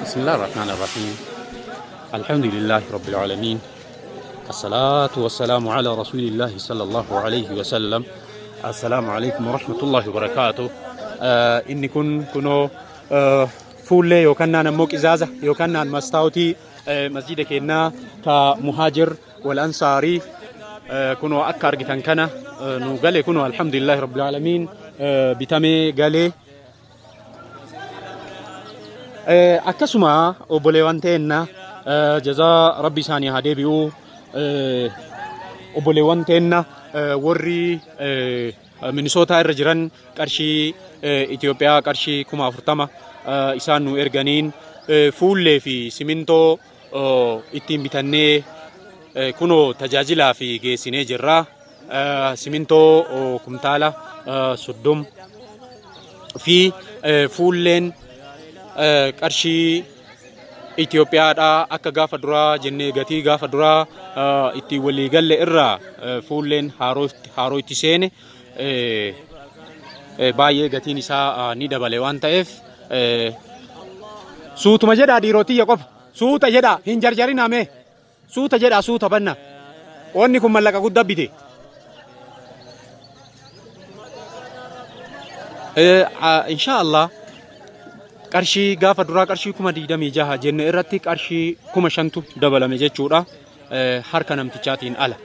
بسم الله الرحمن الرحيم الحمد لله رب العالمين الصلاة والسلام على رسول الله صلى الله عليه وسلم السلام عليكم ورحمة الله وبركاته. Inni kun kunoo fuullee yookaan naan ammoo qizaaza yookaan naan mastaawutii masjida keenyaa ka muhaajir wal ansaarii kunoo akka argitan kana nu gale kunoo alhamdulillahi rabbil aalamiin bitamee galee. Akkasuma obboleewwan teenna jazaa rabbi isaanii haa deebi'u. Obboleewwan teenna warri Minisootaa irra jiran qarshii Itoophiyaa qarshii 40,000 isaan nu erganiin fuullee fi simintoo ittiin bitannee kunoo tajaajilaa fi geessinee jirra. Simintoo kumtaala 30 fi fuulleen qarshii Itoophiyaadhaa akka gaafa duraa jennee gatii gaafa duraa ittiin walii galle irraa fuulleen haaroo itti seene baay'ee gatiin isaa ni dabale waan ta'eef suutuma jedhaa dhiirotiyya qofa suuta jedhaa hin jarjarinaa mee. Suuta jedhaa suuta banna. Wanni kun mallaqa guddaa bite. Insha Allah qarshii gaafa duraa qarshii 26,000 jenne irratti qarshii 5,000tu dabalame jechuudha. Harka namtichaatiin ala.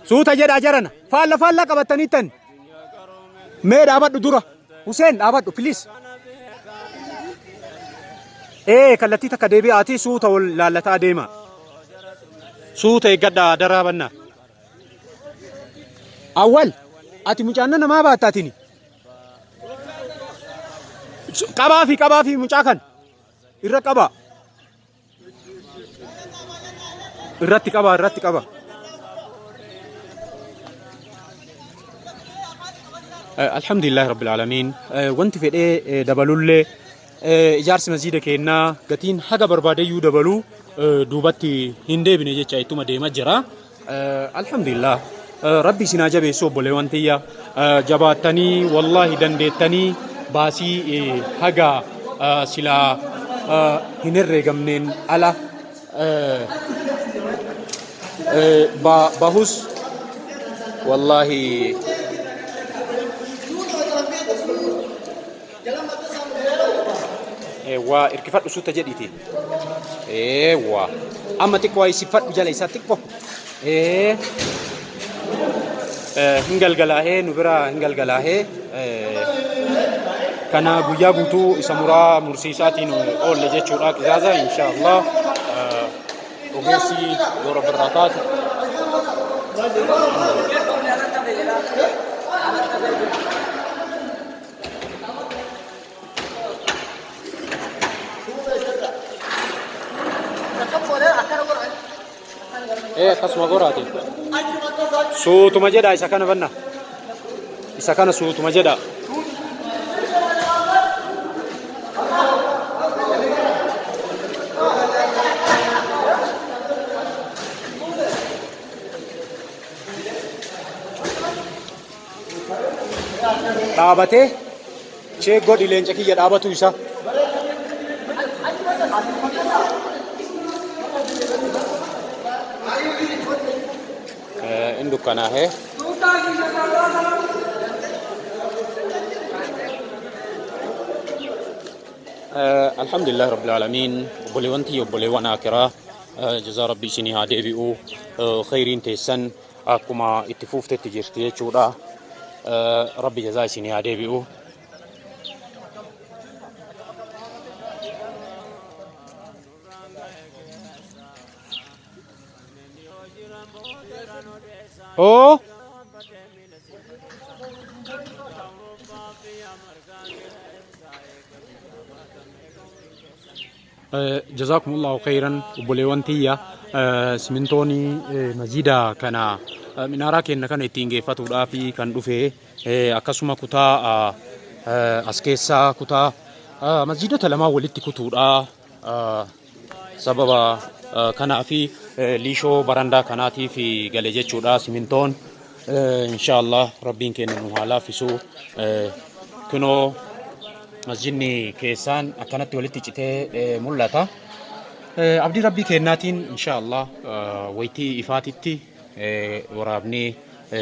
Suuta jedhaa jarana. Faalla faallaa qabattaniittan. Mee dhaabadhu dura. Huseen dhaabadhu please. Ee kallattii takka deebi'aatii suuta wal laallataa deema. Suuta eeggadhaa adaraa bannaa. Awwal ati mucaan namaa baatta atini. Qabaa fi qabaa fi mucaa kan irra qabaa. Irratti qaba irratti qaba. Alhamdulillahi Rabbil Aalamiin. Wanti fedhee dabalullee ijaarsi masjiida keennaa gatiin haga barbaadeyyuu dabaluu duubatti hin deebine jecha ittuma deema jira. Alhamdulillah. Rabbi isin haa jabeessu obboleewwan tiyya. Jabaattanii wallaahi dandeettanii baasii haga silaa hin herreegamneen ala bahus wallaahi Eewwaa irkifadhu suuta jedhiiti. Eewwaa amma xiqqoo waa isiffadhu jala isaa xiqqoo. Ee hin galgalaahee nu bira hin galgalaahee kana guyyaa guutuu isa muraa mursiisaatiin oolle jechuudha qizaaza inshaallah ogeessi yoo rabbi irraa taate. Ee akkasuma goraati. Suutuma jedha isa kana banna. Isa kana suutuma jedha. Dhaabatee cheek godhi leenca kiyya dhaabatu isaa. In dukkanaahee. Alhamdulillah Rabbil Aalamiin obboleewwan tiyya obboleewwan akiraa jazaa Rabbii isinii haa deebi'u khayriin teessan akkuma itti fuuftetti jirti jechuudha. Rabbi jazaa isinii haa deebi'u. Oo. Jazaakumullahu khayran obboleewwan tiyya simintoon masjida kana minaaraa keenya kana ittiin geeffatuudhaaf kan dhufe akkasuma kutaa as keessaa kutaa masjidota lamaan walitti kutuudha sababa kanaa fi liishoo barandaa kanaatiif gale jechuudha simintoon inshaallah rabbiin keenya nu haa laaffisu kunoo masjidni keessaan akkanatti walitti citee mul'ata. Abdii rabbii kennaatiin inshaallah waytii ifaatitti waraabnee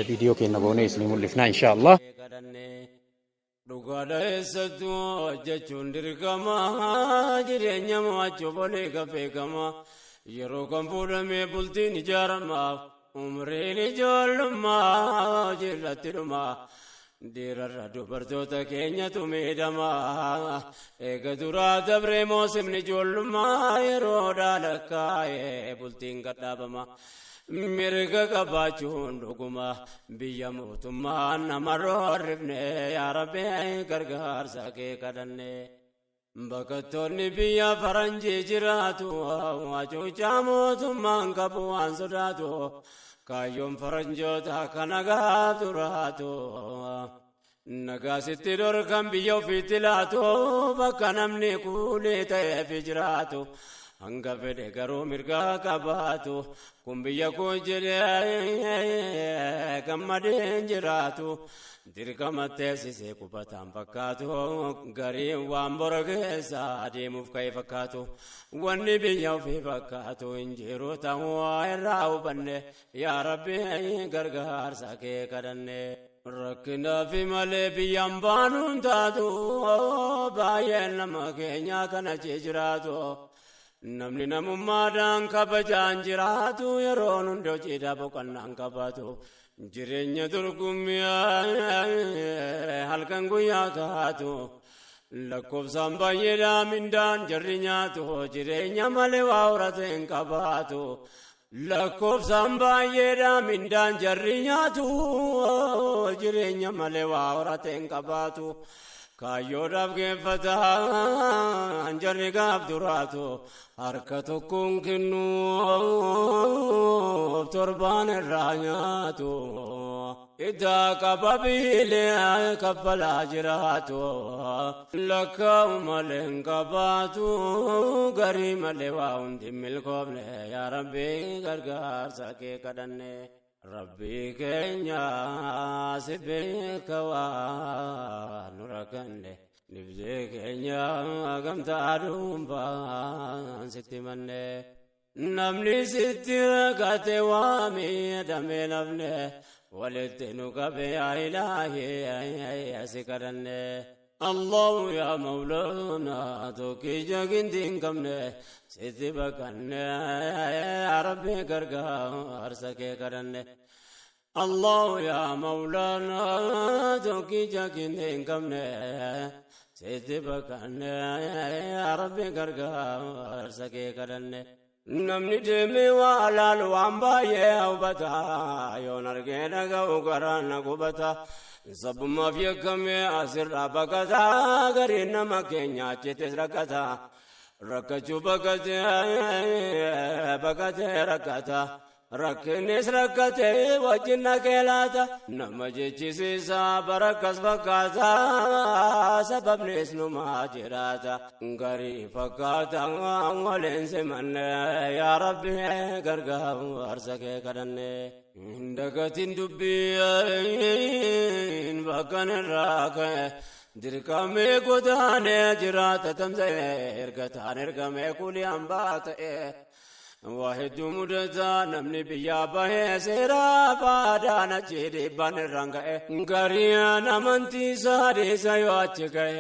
viidiyoo kenna goonee isinii mul'ifna inshaallah. Dhugaadha, eessattuu hojjechuun dirqama, jireenya mo'achuuf olii beekama. Yeroo kan fuudhamee bultiin ijaarama, umriin ijoollummaa hojiirratti dhuma. Dhiirarra dubartoota keenyatu miidhama. Eega duraa dabree moosimni ijoollummaa, yeroo dhaalakkaa'ee bultiin gadhaabama. Mirga qabaachuun dhuguma, biyya mootummaan nama roorrifne, yaa Rabbi gargaarsa kee kadhanne. Baqattoonni biyya faranjii jiraatu, hacuuccaa mootummaan qabu waan sodaatu, kaayyoon faranjoota kana gaaf duraatu. Nagaasitti dhorkan biyya ofiitti laatu, bakka namni kuulee ta'eef jiraatu. Hanga fedhe garuu mirga qabaatu, kun biyya koo jedhee gammadeen jiraatu. Dirqama teessisee qubataan fakkaatu, gariin waan bora keessa adeemuuf ka'e fakkaatu. Wanni biyya ofii fakkaatu hin jiru ta'uu irraa hubanne, yaa Rabbi gargaarsa kee kadhanne. Rakkinaa fi malee biyyaan baanuun taatu, baay'een nama keenyaa kana jiraatu. Namni namummaadhaan kabajaan jiraatu, yeroon hundi hojiidhaa boqonnaan qabaatu. Jireenya dorgommii halkan guyyaa kaatu. Lakkoofsaan baay'eedhaa mindaan jarri nyaatu, jireenya malee waa horate hin qabaatu. Lakkoofsaan baay'eedhaa mindaan jarri nyaatu, jireenya malee waa horate hin qabaatu. Kaayyoodhaaf geeffataan jarri gaaf duraatu, harka tokkoon kennuuf torbaan irraa nyaatu. Idaa qaba biilee kaffalaa jiraatu, lakkaa'u malee hin qabaatu, garii malee waa hundi milkoofne, yaa Rabbi gargaarsa kee kadhanne. Rabbii keenya si beeka waan nu rakkanne, dhibdee keenya gamtaa dhuunfaan sitti manne. Namni sitti rakkate waa miidhamee nafne, walitti nu qabe, yaa Ilaahii si kadhanne. Allahu yaa Mawlaana, tokkicha ginti hin qabne, sitti baqanne, yaa Rabbi gargaarsa kee kadhanne. Allahu yaa Mawlaana, tokkicha ginti hin qabne, sitti baqanne, yaa Rabbi gargaarsa kee kadhanne. Namni deemee waa laalu waan baay'ee hubata, yoon argee dhaga'u garaan na gubata. Sabummaaf yakkamee asirraa baqata, gariin nama keenya achittis rakkata. Rakkachuu baqatee baqatee rakkata. Rakkinnis rakkatee wajjin naqee laata. Nama jechisiisa barakkas fakkaata, sababnis numaa jiraata. Garii fakkaata waliin simanne, yaa Rabbi gargaarsa kee kadhanne. Dagatiin dubbiin bakkan irraa ka'e, dirqamee godaanee jiraata tamsa'e, erga taan ergamee kulii hambaa ta'e. Waa hedduu mudataa namni biyyaa bahee, seeraa faadaan achi dhiibbaan irraan ga'e. Gariin amantii isaa dhiisa yoo achi ga'e,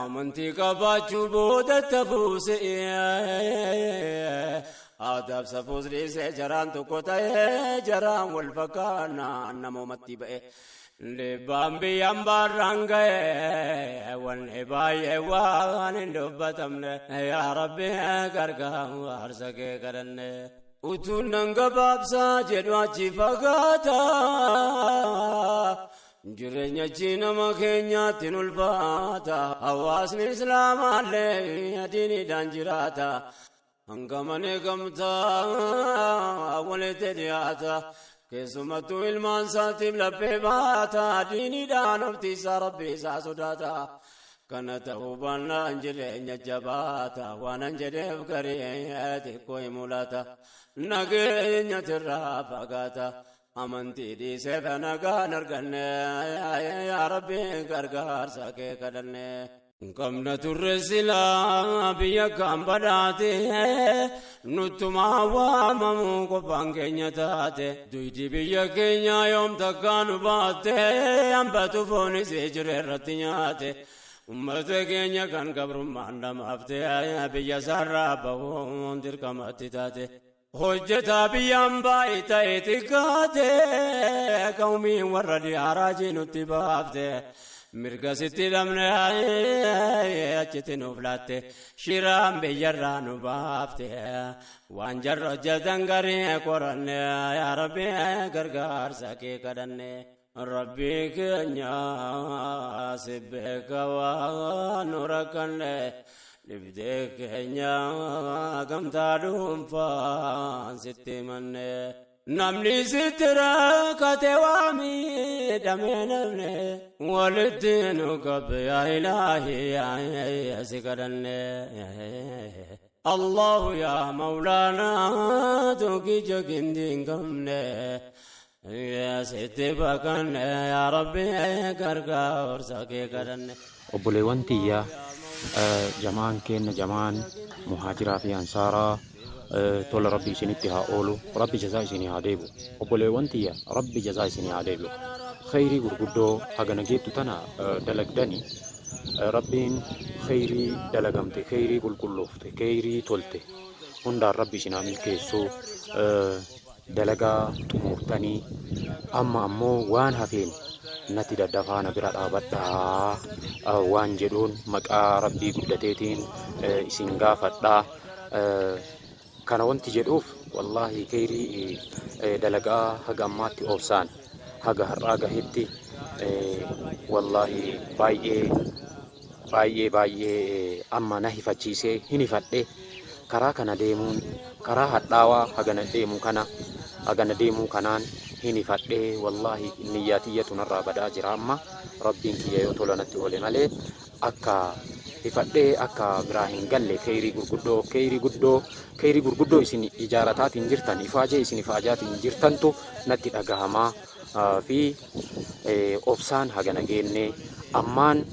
amantii qabaachuu booda tafuuse. Aadaaf safuus dhiisee jaraan tokko ta'e, jaraan wal fakkaannaan namoomatti ba'e. Dhiibbaan biyyaan baarraan ga'e, wanni baay'ee waan hin dubbatamne, yaa Rabbi gargaarsa kee kadhanne. Utuun nan gabaabsaa jedhu achi fagaata. Jireenya achi nama keenyaatti ulfaata. Hawaasni Islaamaallee adiiniidhaan jiraata. Hangamanii gamtaa walitti dhiyaata. Keessumattuu ilmaan isaatiif laphee baata. Diiniidhaan oftiisaa Rabbi isaa sodaata. Kana ta'uu baannaan jireenya jabaata. Waanan jedheef garii xiqqoo hin mul'ata. Nageenya tirraa fagaata. Amantii dhiisee nagaan arganne, yaa Rabbi gargaarsa kee kadhanne. Qabna turre silaa biyya kan badhaate nuttumaa waamamu qofaan keenya taate duydi biyya keenya yoom takkaa nu baatte hambatu foonis jire irratti nyaate ummata keenya kan gabrummaan dhamaafte biyya sarraa bahuun dirqamatti taate. Hojjetaa biyyaan baay'ee ta'e xiqqaate qawmiin warra diyaaraa jinutti baafte. Mirga sitti dhabne achitti nuuf laatte shiraan biyyarraa nu baafte waan jarra hojjetan garii qoranne yaa Rabbi gargaarsa kee kadhanne. Rabbi keenya si beeka waan nu rakkanne dhibdee keenya gamtaa dhuunfaan sitti himanne. Namni sitti rakkate waa miidhamee namne walitti nu qabe yaa ilaahi si kadhanne. Allahu yaa Mawlaanaa tokkicha gindii hin qabne sitti baqanne yaa Rabbi gargaarsa kee kadhanne. Obboleewwan tiyya, jamaan keenna, jamaan muhaajiraa fi ansaaraa, tola Rabbi isinitti haa oolu, Rabbi jazaa isinii haa deebi'u. Obboleewwan tiyya, Rabbi jazaa isinii haa deebi'u. Kheyrii gurguddoo hagana geettu tana dalagdani, Rabbiin kheyrii dalagamte, kheyrii qulqulloofte, kheyrii tolte hundaan Rabbi isin haa milkeessu. Dalagaa xumurtanii amma ammoo waan hafeen natti daddafaa na bira dhaabadhaa waan jedhuun maqaa Rabbii guddateetiin isin gaafadha. Kana wanti jedhuuf, wallaahi kheyrii dalagaa haga ammaatti obsaan haga har'aa gahetti, wallaahi baay'ee baay'ee baay'ee amma na hifachiisee hin hifadhe. Karaa kana deemuun karaa hadhaawaa hagana deemu kana hagana deemuu kanaan hin hifadhe. Wallaahi niyyaa tiyyatu narraa badaa jira. Amma Rabbiin kiyya yoo tola natti oole malee akka hifadhee akka biraa hin galle, kheyrii gurguddoo, kheyrii guddoo, kheyrii gurguddoo isin ijaarataatiin jirtan, ifaajee isin ifaajaatiin jirtantu natti dhagahamaa fi obsaan hagana geenne. Ammaan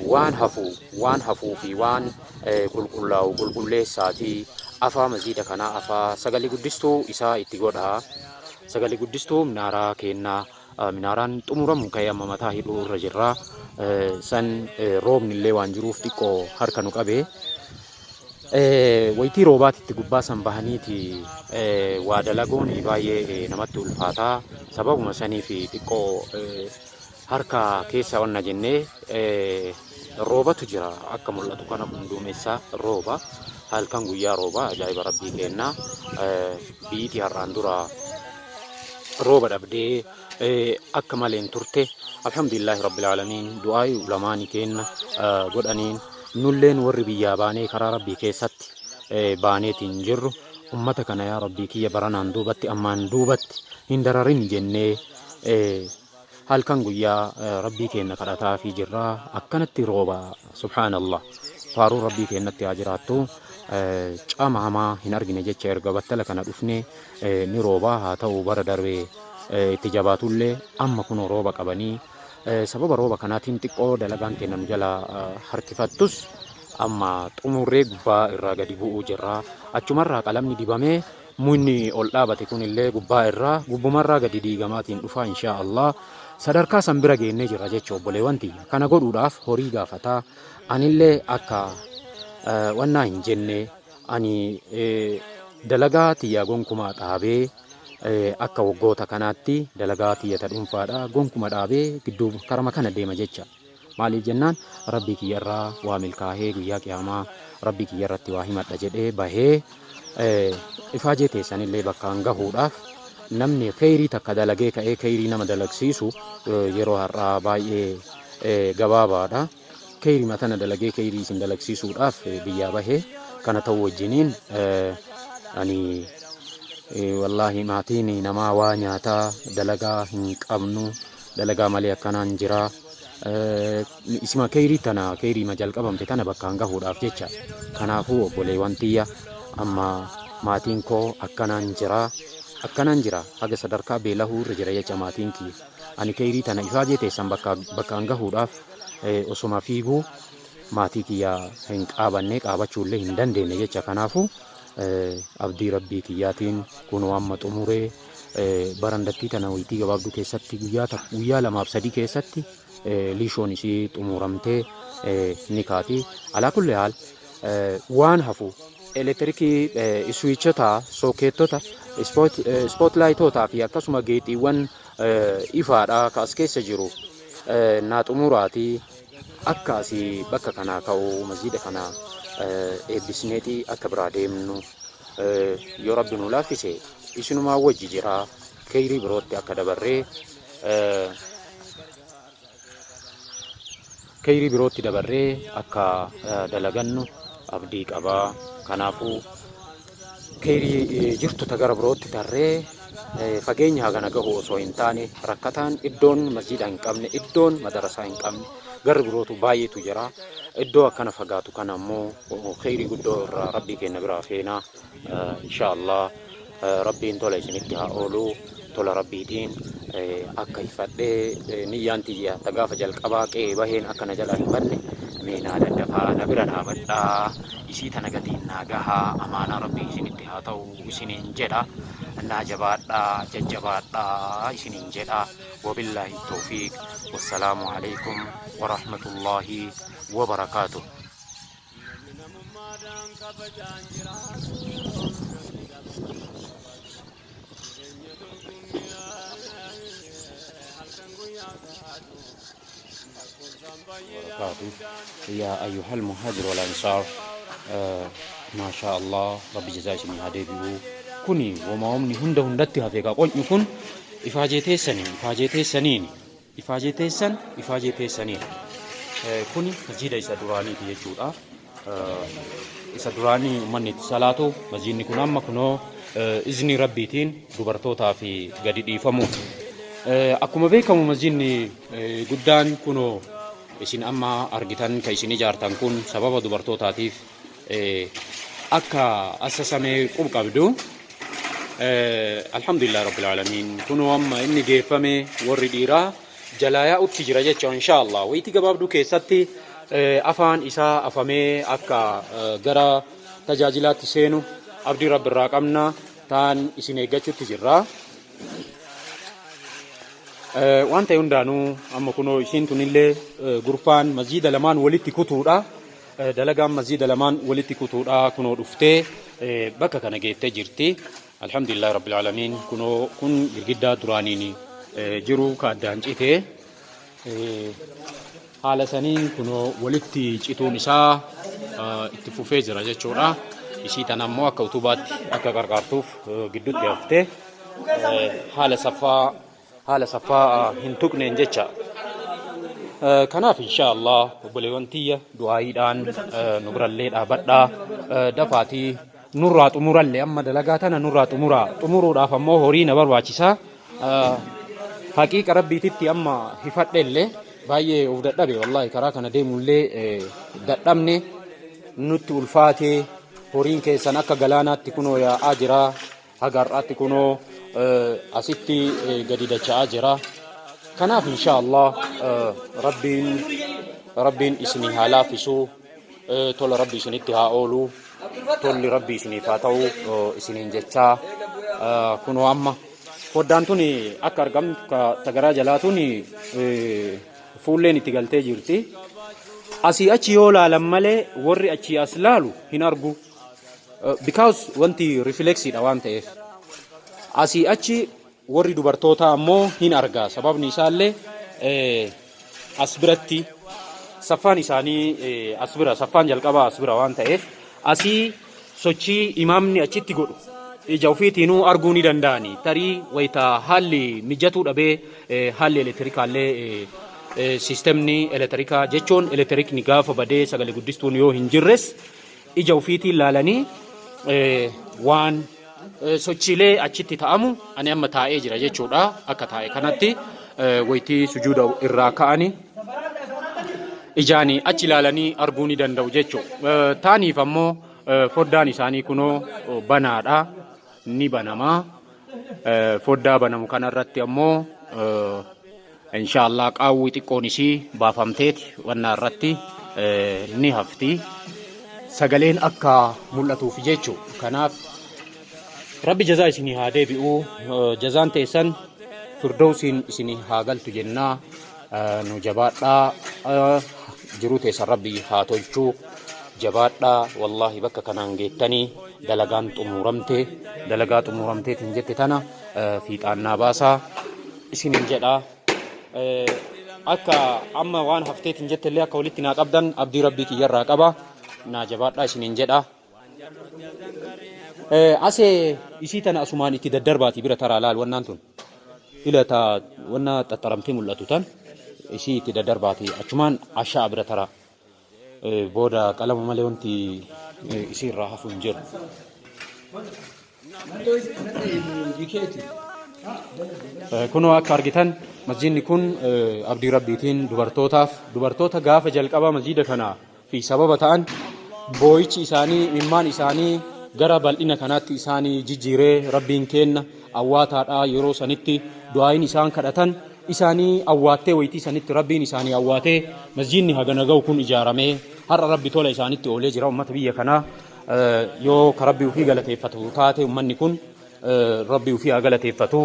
waan hafu, waan hafuu fi waan qulqullaa'u qulqulleessaatii afaa masjiida kanaa afaa sagalee guddistuu isaa itti godhaa. Sagalee guddistuu minaaraa kennaa. Minaaraan xumuramu ka'ee amma mataa hidhuu irra jirra. San roobni illee waan jiruuf xiqqoo harka nu qabe. Wayitii roobaatitti gubbaa san bahaniiti waa dalaguun baay'ee namatti ulfaata. Sababuma saniif xiqqoo harka keessa wanna jennee. Roobatu jira, akka mul'atu kana kun duumessa rooba, halkan guyyaa rooba. Ajaa'iba Rabbii kenna. Biyyitii har'aan dura rooba dhabdee akka maleen turte, alhamdulillahi rabbil aalamiin, du'aayi ulamaani kenna godhaniin, nulleen warri biyyaa baanee karaa Rabbii keessatti baaneetiin jirru, ummata kana yaa Rabbii kiyya baranaan duubatti, ammaan duubatti hin dararin jennee halkan guyyaa Rabbii keenya kadhataafii jirra. Akkanatti rooba, subhaanallah, faaruu Rabbii keenyatti haa jiraattu. Caama hamaa hin argine jecha erga battala kana dhufne ni rooba. Haa ta'u, bara darbee itti jabaatullee amma kunoo rooba qabanii, sababa rooba kanaatiin xiqqoo dalagaan keenya nu jala harkifattus, amma xumurree gubbaa irraa gadi bu'uu jirra. Achumarraa qalamni dibamee mukni ol dhaabate kunillee gubbaa irraa gubbumarraa gadi diigamaatiin dhufa, inshaa Allah. Sadarkaa san bira geennee jirra jecha. Obboleewwan tiyya, kana godhuudhaaf horii gaafataa. Anillee akka wannaa hin jenne, ani dalagaa tiyya gonkumaa dhaabee, akka waggoota kanaatti dalagaa tiyya ta dhuunfaadha gonkuma dhaabee gidduu karama kana deema jecha. Maaliif jennaan, Rabbii kiyya irraa waa milkaahee guyyaa qiyaamaa Rabbii kiyya irratti waa himadha jedhee bahee, ifaajee teessanillee bakkaan gahuudhaaf. Namni kheyrii takka dalagee ka'ee kheyrii nama dalagsiisu yeroo har'aa baay'ee gabaabaadha. Kheyrii matana dalagee kheyrii isin dalagsiisuudhaaf biyyaa bahee. Kana ta'uu wajjiniin ani wallaahi maatiin namaa waa nyaataa dalagaa hin qabnu, dalagaa malee akkanaan jira. Isima kheyrii tana, kheyrii ma jalqabamte tana bakkaan gahuudhaaf jecha. Kanaafuu obboleewwan tiyya, amma maatiin koo akkanaan jira, akkanaan jira, haga sadarkaa beelahuu irra jira jecha maatiin kiyya. Ani kheyrii tana ifaajee teessan bakkaan gahuudhaaf osoma fiiguu Maatii kiyya hin qaabanne, qaabachuullee hin dandeenye jecha. Kanaafuu abdii rabbii kiyyaatiin kunoo amma xumuree barandattii tana wayitii gabaabduu keessatti guyyaa lamaaf sadii keessatti liishoon isii xumuramtee ni kaati. Alaa kulli haal waan hafu elektirikii, iswiichota, sookeettota, ispootlaayitootaa fi akkasuma geexiiwwan ifaadha ka as keessa jiru naa xumuraatii akka asii bakka kanaa ka'u, masjiida kana eebbisneeti akka biraa deemnu, yoo rabbi nu laaffise isinumaa wajji jira, keyrii birootti akka dabarree keyrii birootti dabarree akka dalagannu abdii qaba. Kanaafuu keyrii jirtu ta gara birootti tarree fageenya hagana gahu osoo hin taane, rakkataan iddoon masjiida hin qabne, iddoon madarasaa hin qabne garri birootu baay'eetu jira. Iddoo akkana fagaatu kana ammoo kheyrii guddoo irraa rabbii keenya biraa feena. Insha Allah rabbiin tola isinitti haa oolu. Tola rabbiitiin akka ifadhee niyyaan tiyya ta gaafa jalqabaa qe'ee baheen akka na jalaa hin banne, mee naa daddafaa na bira dhaabadhaa, isii tana gatiin naa gahaa, amaanaa rabbii isinitti haa ta'u isiniin jedha. Naa jabaadhaa, jajjabaadhaa isiniin jedha. Wabillaahi tawfiiq, wassalaamu alaikum warahmatullaahi wabarakaatuh. Namni namummaadhaan kabajaan jiraatu, namni jireenya dorgommii halkan guyyaa taatu lakkoofsaan baay'ee. وبركاته يا أيها المهاجر والأنصار، ما شاء الله، rabbi jazaa isinii haa deebi'u. Kuni womaa'umni hunda hundatti hafe kaa qonyu kun ifaajee teessaniin, ifaajee teessaniin, ifaajee teessan, ifaajee teessaniin. Kuni masjiida isa duraaniiti jechuudha. Isa duraanii uummanni itti salaatu. Masjiidni kun amma kunoo izni rabbiitiin dubartootaa fi gadi dhiifamuuf. Akkuma beekamu masjiidni guddaan kunoo isin amma argitan kan isin ijaartan kun sababa dubartootaatiif akka assasamee qub qabdu. Alhamdulillah rabbil aalamiin, kunoo amma inni geeffame warri dhiiraa jalaa yaa'utti jira jecha. Insha Allah wayitii gabaabduu keessatti afaan isaa afamee akka gara tajaajilaatti seenu abdii rabbi irraa qabna, taan isin eeggachuutti jirra. Waan ta'e hundaanuu amma kunoo isiin tunillee gurfaan masjiida lamaan walitti kutuudha. Dalagaan masjiida lamaan walitti kutuudha kunoo dhuftee bakka kana geettee jirti. Alhamdulillah rabbil aalamiin, kunoo kun girgiddaa duraaniin jiru ka addaan citee haala saniin kunoo walitti cituun isaa itti fufee jira jechuudha. Isii tana ammoo akka utubaatti akka qarqaartuuf gidduutti haftee haala saffaa hin tuqneen jecha. Kanaaf insha Allah obboleewwan tiyya, du'aayiidhaan nu birallee dhaabadhaa, dafaatii nurraa xumurallee, amma dalagaa tana nurraa xumuraa. Xumuruudhaaf ammoo horii na barbaachisa. Haqiiqa rabbiititti amma hifadhe illee baay'ee of dadhabe, wallahi karaa kana deemullee dadhabne, nutti ulfaatee. Horiin keessan akka galaanaatti kunoo yaa'aa jira. Haga har'aatti kunoo asitti gadi dacha'aa jira. Kanaaf insha Allah rabbiin isinii haa laaffisu, tola rabbi isinitti haa oolu, tolli rabbi isiniif haa ta'u isiniin jechaa, kunoo amma foddaan tuni akka argamtu tagaraa jalaa tuni fuulleen itti galtee jirti. Asii achi yoo laalan malee warri achii as laalu hin argu. Because wanti rifleksiidha waan ta'eef. Asii achi warri dubartootaa ammoo hin argaa. Sababni isaallee as biratti saffaan isaanii as bira, saffaan jalqabaa as bira waan ta'eef, asii sochii imaamni achitti godhu ija ofiitiinuu arguu ni danda'ani. Tarii wayita haalli mijatuu dhabee, haalli elektirikaallee, siistemni elektirikaa jechuun elektirikni gaafa badee sagalee guddistuun yoo hin jirres, ija ofiitiin laalanii waan sochiilee achitti ta'amu ani amma taa'ee jira jechuudha. Akka taa'e kanatti wayitii sujuuda irraa ka'ani ijaan achi ilaalanii arguu ni danda'u jechuudha. Taaniif ammoo foddaan isaanii kunoo banaadha. Ni banama. Foddaa banamu kanarratti ammoo inshaallah qaawwi xiqqoon isii baafamteeti wannaa irratti Ni hafti. Sagaleen akka mul'atuuf jechu. Kanaaf Rabbi jazaa isinii haa deebi'u. Jazaan teessan firdawsiin isinii haa galtu jennaa. Nu jabaadhaa. Jiruu teessan Rabbi haa tolchu. Jabaadhaa wallaahi bakka kanaan geettanii dalagaan xumuramte dalagaa xumuramteetiin jette tana fiixaan naa baasaa isiniin jedha. Akka amma waan hafteetiin jettellee akka walitti naa qabdan abdii Rabbii kiyyarraa qaba. Naa jabaadhaa isiniin jedha. Asee isii tana asumaan itti daddarbaatii bira taraa laal wannaan tun. Ila ta wanna xaxxaramtee mul'atu tan isii itti daddarbaatii achumaan asha'a bira taraa. Booda qalama malee wanti isii irraa hafu hin jiru. Kunoo akka argitan masjiidni kun abdii rabbiitiin dubartootaaf dubartoota gaafa jalqabaa masjiida kana fi sababa ta'an boo'ichi isaanii imimmaan isaanii gara bal'ina kanaatti isaanii jijjiiree rabbiin keenna awwaataadha yeroo sanitti du'aayin isaan kadhatan isaanii awwaattee waytii sanitti rabbiin isaanii awwaatee masjiidni hagana ga'u kun ijaaramee har'a rabbi tola isaanitti oolee jira ummata biyya kanaa yoo ka rabbi ufii galateeffatu taate ummanni kun rabbi ufii haa galateeffatu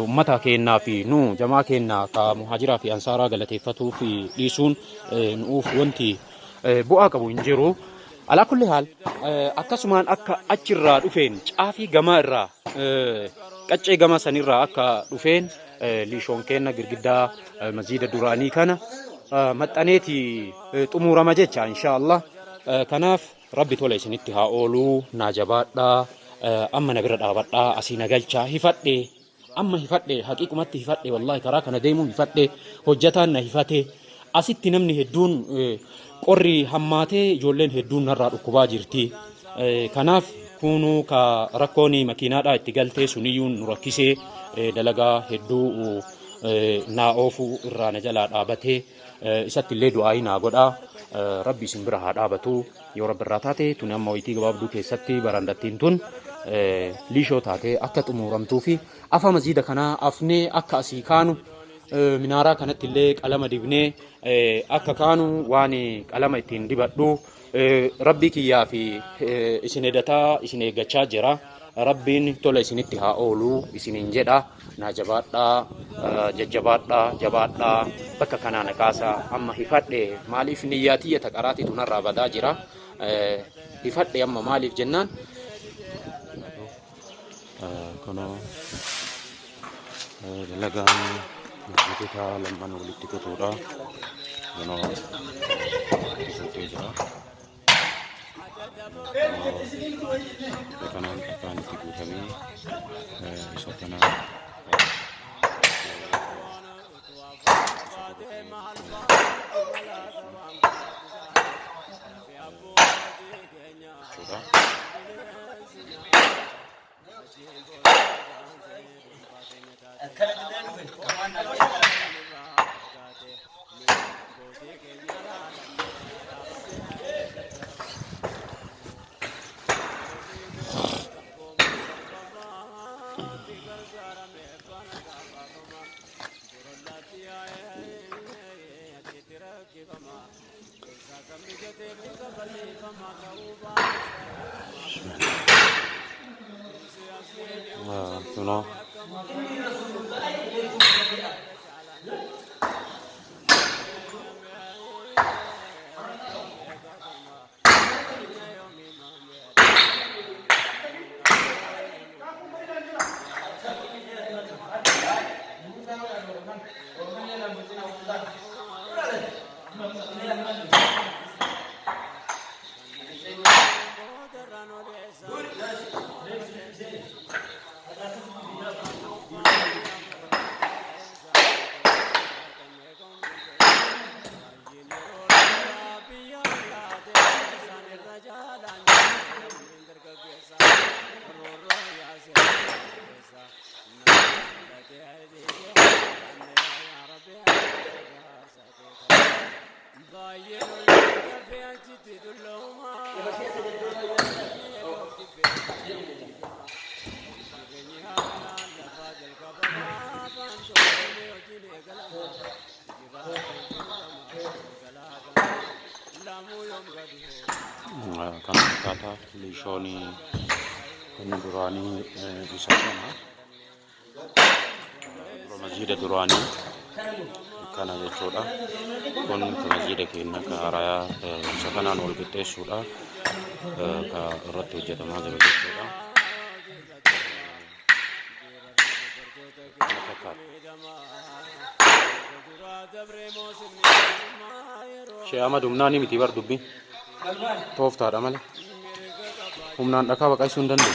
ummata keennaa fi nu jamaa keenna ka muhaajiraa fi ansaaraa galateeffatuu fi dhiisuun nuuf wanti bu'aa qabu hin jiru. Alaa kulli haal akkasumaan akka achirraa dhufeen caafii gamaa irraa qaccee gama sanirraa akka dhufeen liishoon keenna girgiddaa masjiida duraanii kana maxxaneeti xumurama jecha inshaa Allah. Kanaaf Rabbi tola isinitti haa oolu naa jabaadhaa amma na bira dhaabadhaa asii na galchaa hifadhe amma hifadhe haqiiqumatti hifadhe wallaahi karaa kana deemuu hifadhe hojjataan na hifate asitti namni hedduun qorri hammaatee ijoolleen hedduun narraa dhukkubaa jirti kanaaf kunuu ka rakkoon makiinaadhaa itti galtee suniyyuu nu rakkisee dalagaa hedduu naa oofuu irraa na jalaa dhaabatee Isatti illee du'aayii naa godhaa. Rabbi isin bira haa dhaabatu. Yoo rabbi irraa taate tuni amma wayitii gabaabduu keessatti barandattiin tun liishoo taatee akka xumuramtuu fi afa masjiida kanaa afnee akka asii kaanu minaaraa kanatti illee qalama dibnee akka kaanu waan qalama ittiin dibadhu Rabbii kiyyaa fi isin edataa isin eeggachaa jira. Rabbiin tola isinitti haa oolu isiniin jedha. Naa jabaadhaa, jajjabaadhaa, jabaadhaa. Bakka kanaa na kaasaa. Amma hifadhe maaliif niyyaa tiyya ta qaraatiitu narraa badaa jira. Hifadhe amma maaliif jennaan. Kunoo dalagaan masjiidota lamman walitti kutuudha. Kunoo itti guutee jira. Kunoo kanaan dhakaan itti guutamee isa kana jechuudha. Kunoo. Liishoon inni duraanii isa kana. Dura masjiida duraanii kana jechuudha. Kun ka masjiida keenya ka haarayaa isa kanaan wal qixxeessuudha. Ka irratti hojjetamaa jiru jechuudha. Kana fakkaata. Shee Ahmad humnaan miti bar dubbiin. Tooftaadha malee. Humnaan dhakaa baqaysuu hin danda'u.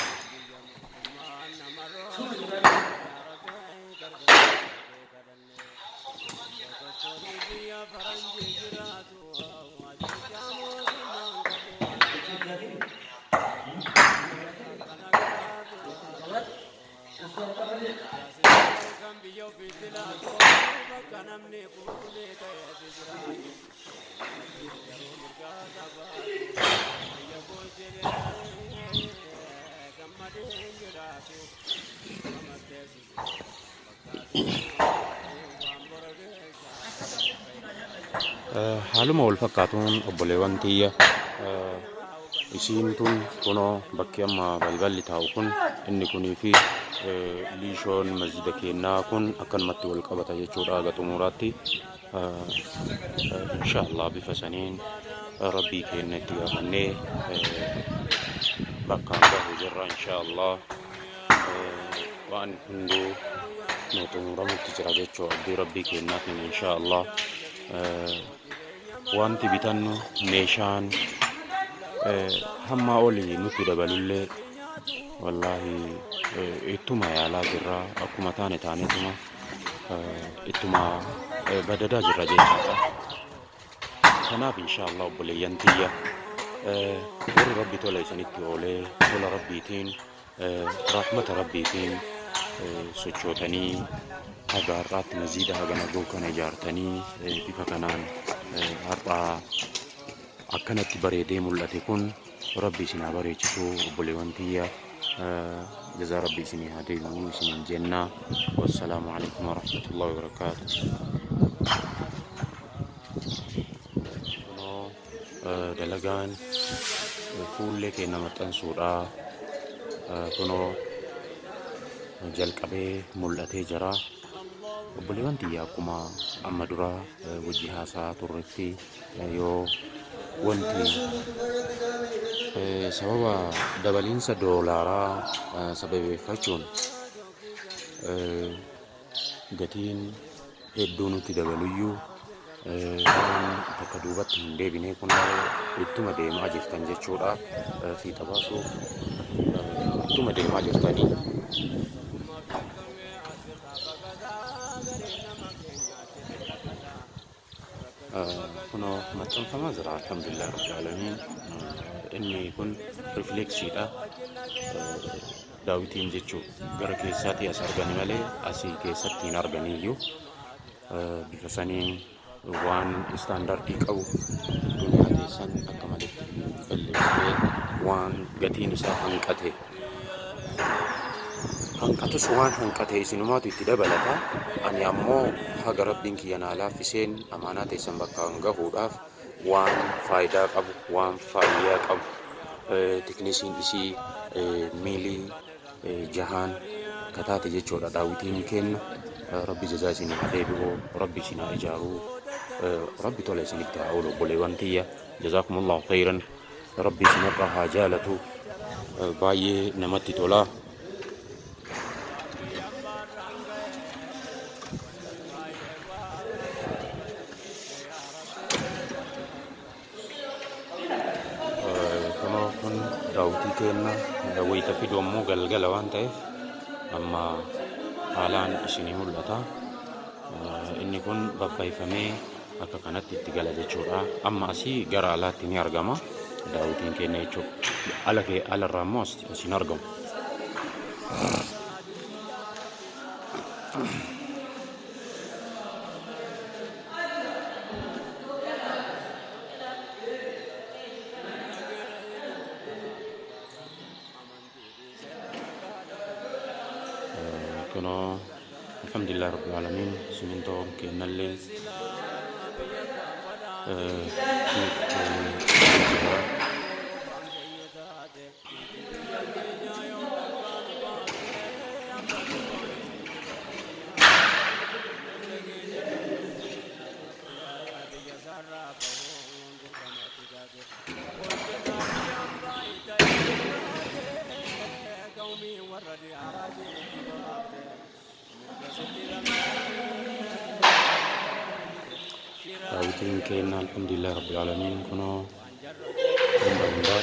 Haaluma wal fakkaatuun obboleewwan tiyya, isiin tun kunoo bakki amma balballi taa'u kun inni kunii fi liishoon masjida keennaa kun akkanumatti wal qabata jechuudha haga xumuraatti. Insha Allah bifa saniin rabbii keenna itti gaafannee bakkaan gahu jirra insha Allah. Waan hunduu nu xumuramutti jira jechuu abdii rabbii keennaatiin insha Allah. Wanti bitannu meeshaan hammaa olii nutti dabalullee wallaahi ittuma yaalaa jirra, akkuma taane taaneetuma ittuma badadaa jirra jechaadha. Kanaaf insha Allah obboleeyyan tiyya, warri rabbi tola isinitti oolee tola rabbiitiin rahmata rabbiitiin sochootanii haga har'aatti masjiida hagana gahu kana ijaartanii bifa kanaan har'aa akkanatti bareedee mul'ate kun rabbi isin haa bareechisu. Obboleewwan tiyya, jazaa rabbi isinii haa deebi'u isiniin jenna. Wassalaamu alaikum warahmatullahi wabarakaatu. Kunoo dalagaan fuullee keenya maxxansuudha kunoo jalqabee mul'atee jira. Obboleewwan tiyya, akkuma amma dura wajji haasaa turretti yoo wanti sababa dabaliinsa doolaaraa sababeeffachuun gatiin hedduu nutti dabaluyyuu waan takka duubatti hin deebine, kun ittuma deemaa jirtan jechuudha. Fiixa baasuuf ittuma deemaa jirtanii. Kunoo maxxanfamaa jira, alhamdulillah rabbil aalamiin. Inni kun rifleeksiidha. Daawitiin jechuu gara keessaatii as argani malee asii keessatti hin arganiyyuu. Bifa saniin waan istaandardii qabu duniyaa keessan akka maletti balleessee waan gatiin isaa hanqate hanqatus waan hanqate isinumaatu itti dabalata. Ani ammoo haga rabbiin kiyya naa laaffiseen amaanaa teessan bakkaan gahuudhaaf waan faayidaa qabu, waan faayyaa qabu, tiknisiin isii miilii jahaan kataate jechuudha daawwitiin kenna. Rabbi jazaa isinii haa deebi'u, rabbi isin haa ijaaru, rabbi tola isinitti haa oolu. Obboleewwan tiyya, jazaakumullahu khayran, rabbi isinirraa haa jaalatu. Baay'ee namatti tola. Kunoo kun daawwitii keenna wayita fidu ammoo galgala waan ta'eef amma haalaan isinii mul'ata. Inni kun babbayfamee akka kanatti itti gala jechuudha. Amma asii gara alaatti ni argama daawwitiin keenya jechuudha. Ala kee alarraa immoo as hin argamu. Kunoo alhamdulillah rabbil aalamiin, simintoo kennallee nuuf jira. Daawwitiin keenya alhamdulillah rabbil aalamiin kunoo hunda hundaa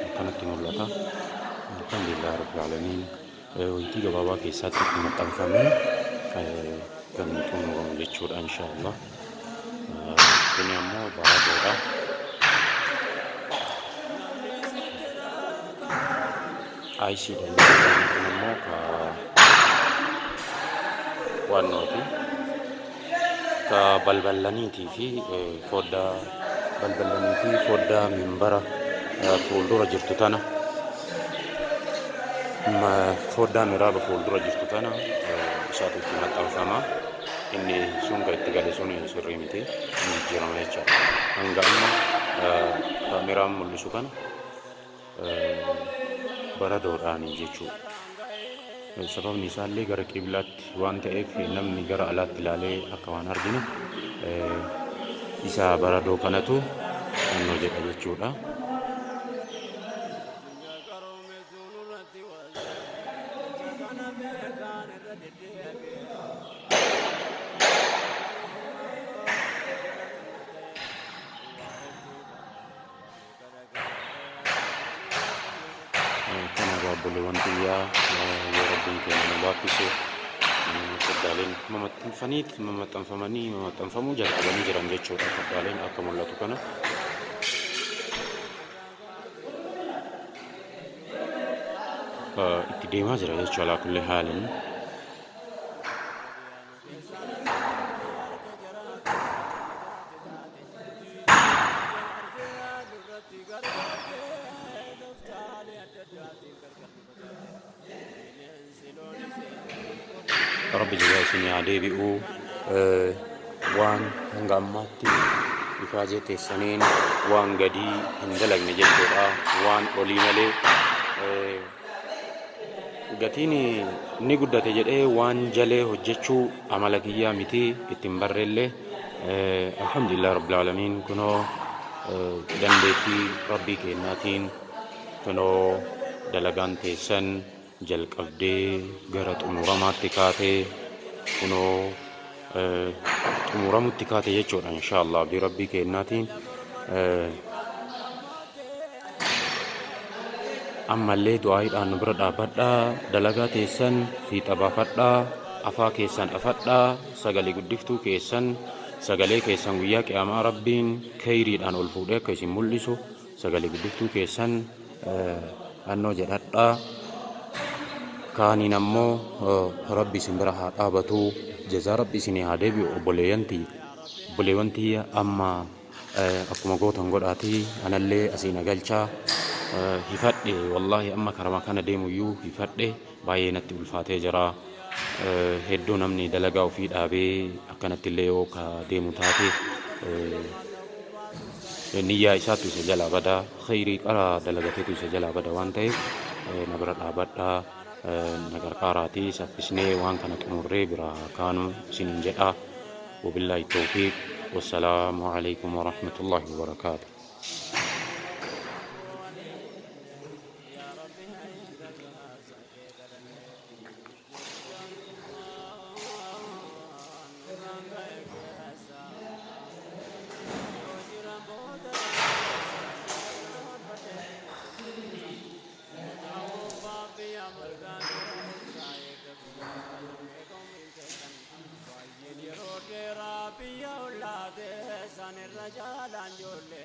akkanatti mul'ata. Alhamdulillah rabbil aalamiin wayitii gabaabaa keessatti itti maxxanfamee kan xumuramu jechuudha inshaallah. Kuni ammoo baradoodha. Ayisiidha inni kun ammoo ka waannooti. Ka balballaniitii fi foddaa balballanii fi foddaa minbara fuuldura jirtu tana foddaa miraaba fuuldura jirtu tana isaatu itti maxxanfama. Inni sun kan itti gale sun sirrii miti, inni jijjiirama jechaadha. Hanga amma kaameraan mul'isu kana baradoodhaani jechuudha. Sababni isaallee gara qiblaatti waan ta'eef namni gara alaatti ilaalee akka waan argine isa baradoo kanatu annoo jedha jechuudha. Kana egaa obboleewwan tiyyaa, yoo rabbiin keenya nu laaffise foddaaleen mamaxxanfanii mamaxxanfamanii mamaxxanfamuu jalqabanii jiran jechuudha. Foddaaleen akka mul'atu kana. Itti deemaa jira jechuudha alaa kulli haalin. Rabbi jazaa isinii haa deebi'u. Waan hanga ammaatti ifaajee teessaniin waan gadii hin dalagne jechuudha. Waan olii malee gatiin ni guddate jedhee waan jalee hojjechuu amala kiyyaa miti, ittiin barreellee. Alhamdulillah rabbil aalamiin, kunoo dandeettii rabbii kennaatiin kunoo dalagaan teessan jalqabdee gara xumuramaatti kaatee kunoo xumuramutti kaate jechuudha inshaallah abdii rabbii kennaatiin. Ammallee du'aayiidhaan nu bira dhaabbadhaa, dalagaa teessan fiixa baafadhaa, afaa keessan afadhaa, sagalee guddiftuu keessan, sagalee keessan guyyaa qiyaamaa rabbiin keyriidhaan ol fuudhee akka isin mul'isu sagalee guddiftuu keessan annoo jedhadhaa. Kaaniin ammoo rabbi isin bira haa dhaabatu, jazaa rabbi isinii haa deebi'u. Obboleeyyan tiyya, obboleewwan tiyya, amma akkuma gootan godhaatii anallee asii na galchaa. Hifadhe wallaahi, amma karama kana deemuyyuu hifadhe, baay'ee natti ulfaatee jira. Hedduu namni dalagaa ofii dhaabee akkanatti illee yoo ka deemu taate niyyaa isaatu isa jalaa bada, khayrii qara dalagateetu isa jalaa bada waan ta'eef na bira dhaabadhaa, na qarqaaraatii saffisnee waan kana xumurree biraa kaanu isiniin jedha. Wabillaahi tawfiiq, wassalaamu alaikum warahmatullaahi wabarakaatu. Yeroo dheeraa biyya ollaate san irra jaalaan ijoollee.